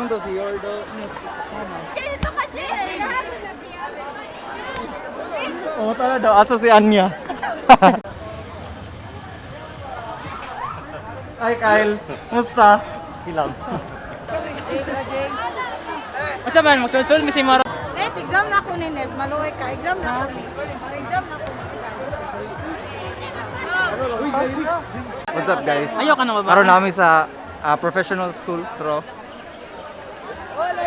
Aman daw si Yordo. Jay, dito ka, Jay! Oh, tara daw asa si Anya. Ay Kyle, musta? Hilang. Asa man magsulsul mi si Maro. Net, exam na ako ni Net. Maluwi ka. Exam na ako ni. Exam na ako ni. What's up, guys? Ayaw ka na ba? Aron namin sa professional school pero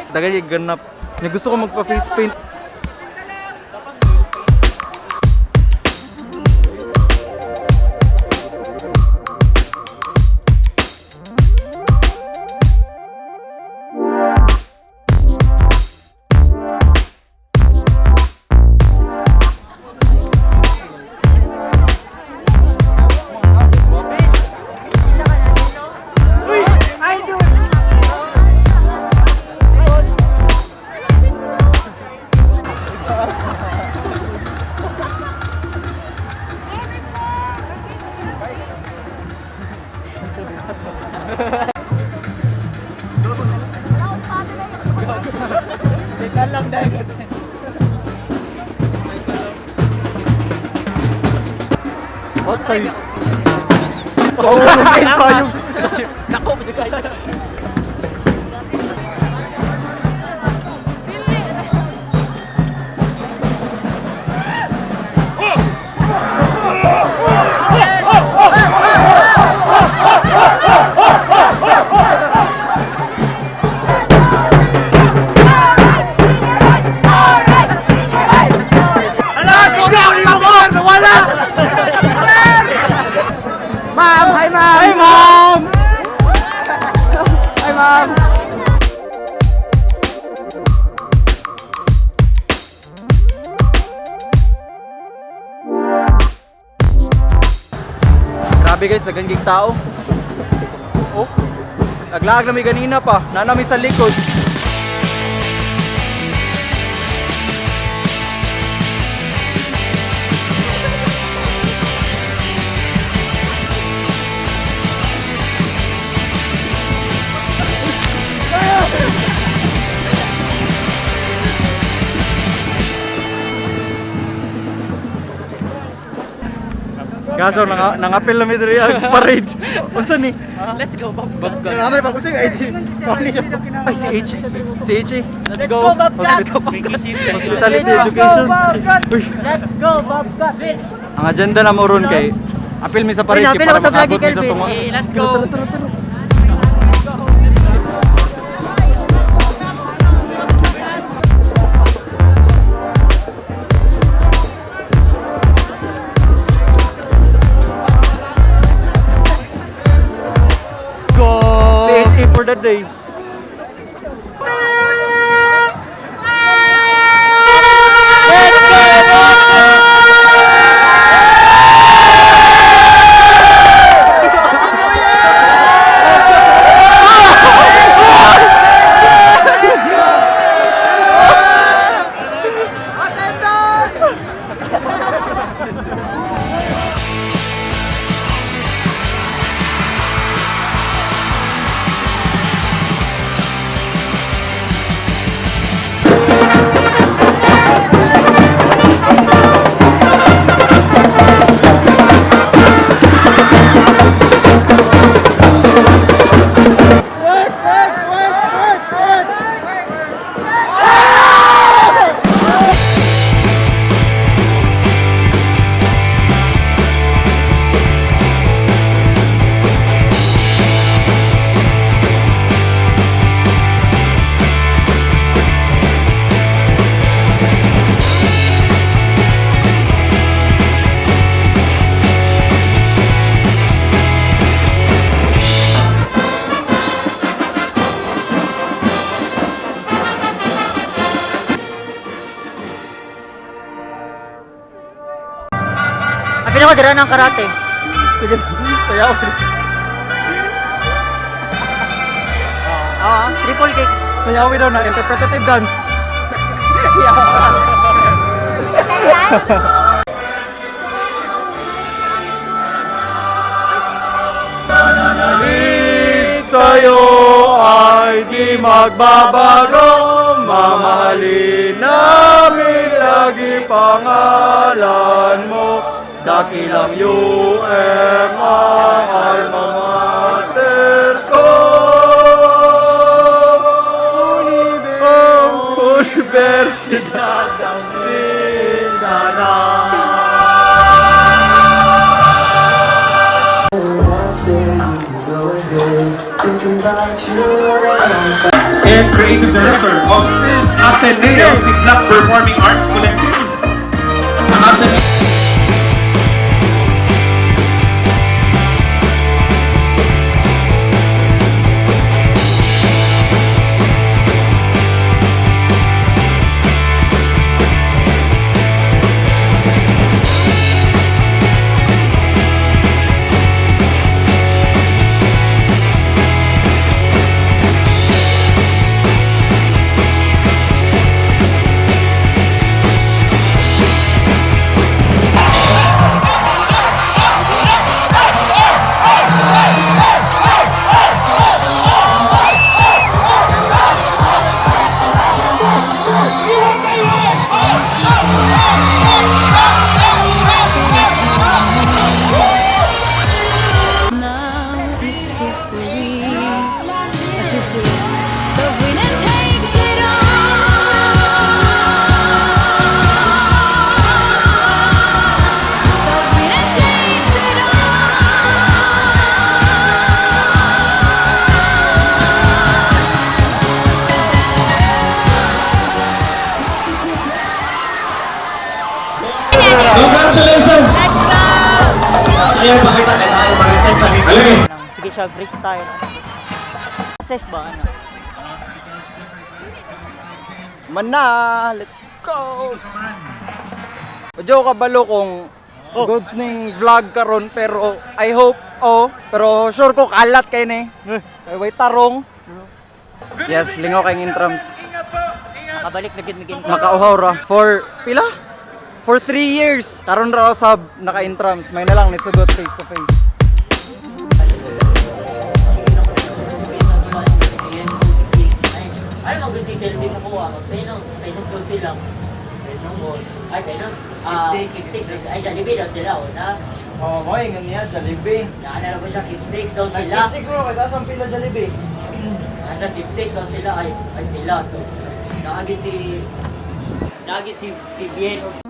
dagay ganap. Nya gusto ko magpa face paint. Patay. Oh, tayo. Nako, medyo kayo. Ma'am, hi ma'am. Hi, ma'am. Hi, ma'am. Grabe guys, naganggig tao. Oh, naglaag na may ganina pa. Nanami sa likod. Kaso nangapil na mi diri ang parade. Unsa ni? Let's go, Bob. Ano pa unsa ID? Paano siya? Ay si H. Si H. Let's go, Bob. Hospital. Hospitality education. Uy. Let's go, Bob. Switch. Ang agenda na mo ron kay apil mi sa parade Uy, kay naapil para ako sa vlog makaabot ni mi sa Kelvin. tunga. Eh, let's go. Tara, tara, tara. Go. CHA for the day. Work, work, work, work, work. Apil ako dira ng karate. Sige, sayaw. Oo, triple kick. Sayawin daw na interpretative dance. Sa'yo ay ay di magbabago. Mamahalin namin lagi pangalan mo. Dakilang UM ang alma mater ko. Oh, Universidad ng Mindanao. And creative director of Ateneo Siglap Performing Arts Collective. Ang Ateneo. Now it's history. But you see, the winner takes it all. The winner takes it Congratulations! Ayaw pakita na tayo pakita sa Ali! Sige siya, freestyle. Assess ba ano? Mana, let's go! Medyo kabalo kung goods ning vlog karon pero I hope oh, pero sure ko kalat kay ni. Ay way tarong. Yes, lingaw kay intrams. Nakabalik na gid migin. Makauhaw ra for pila? For 3 years. Karon ra sab naka-intrams, may na lang ni sugot face to face. Ay, mag si Kelvin sa kuha. Mag-Penang, Penang go sila. Penang boss. Ay, Penang. Ah, keepsakes. Ay, Jollibee daw sila. O na. Oh, mo ingon niya Jollibee. Naalala ko siya, keepsakes daw sila. mo kay taas ang pila Jollibee. Ah, siya, keepsakes daw sila. Ay, ay sila. So, naagit si... Naagit si Bien.